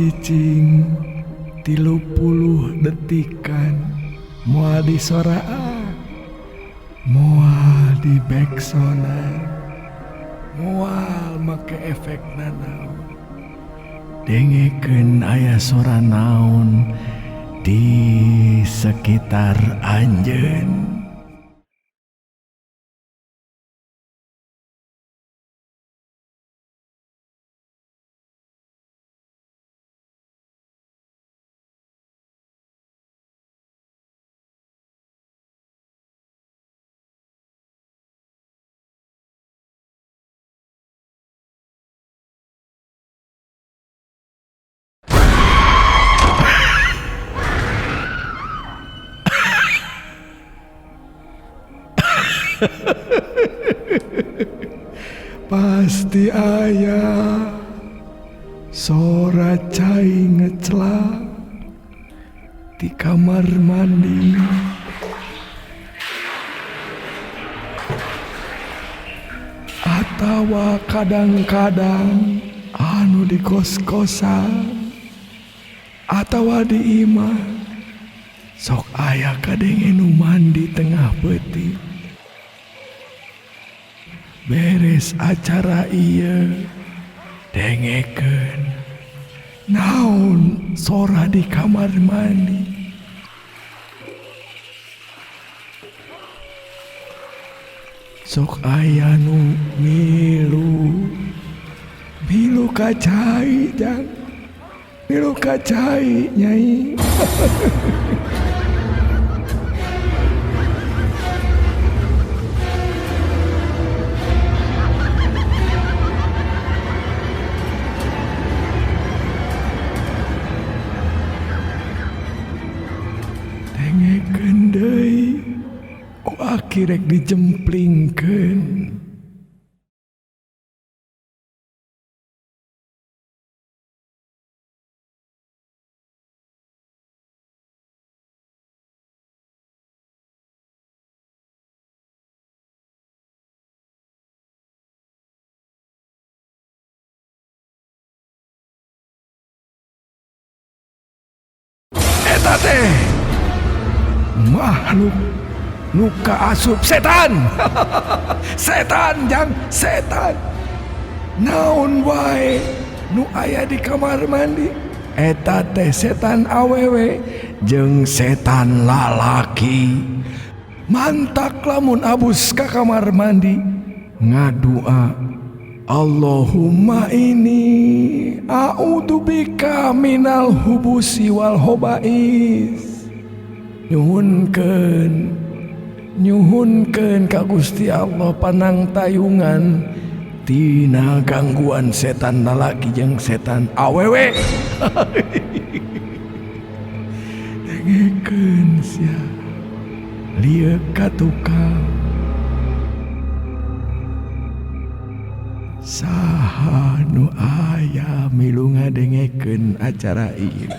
Cicing 30 detikan moal disoraan, moal di backsound-an, moal make efek nanaon. Dengekeun aya sora naon di sekitar anjeun. Pasti aya sora cai ngecelak di kamar mandi. Atawa kadang-kadang anu di kos-kosan atawa di imah sok aya kadenge nu mandi tengah peuting. Beres acara ieu dengekeun naon sora di kamar mandi. Sok aya nu milu, milu ka cai jang, milu ka cai nyai. Dengekeun deui ku aki rek dijemplingkeun. Eta teh makhluk nu kaasup setan. Setan jang, setan. Naon wae nu aya di kamar mandi eta teh setan awewe jeung setan lalaki. Mantak lamun abus ka kamar mandi ngadua, Allahumma inni a'udzubika minal hubusi wal hobais. Nyuhunkeun, nyuhunkeun ka Gusti Allah panang tayungan tina gangguan setan lalaki jeung setan awewe. Dengekeun sia lieuk ka tukang. Saha nu aya milu ngadengekeun acara ieu.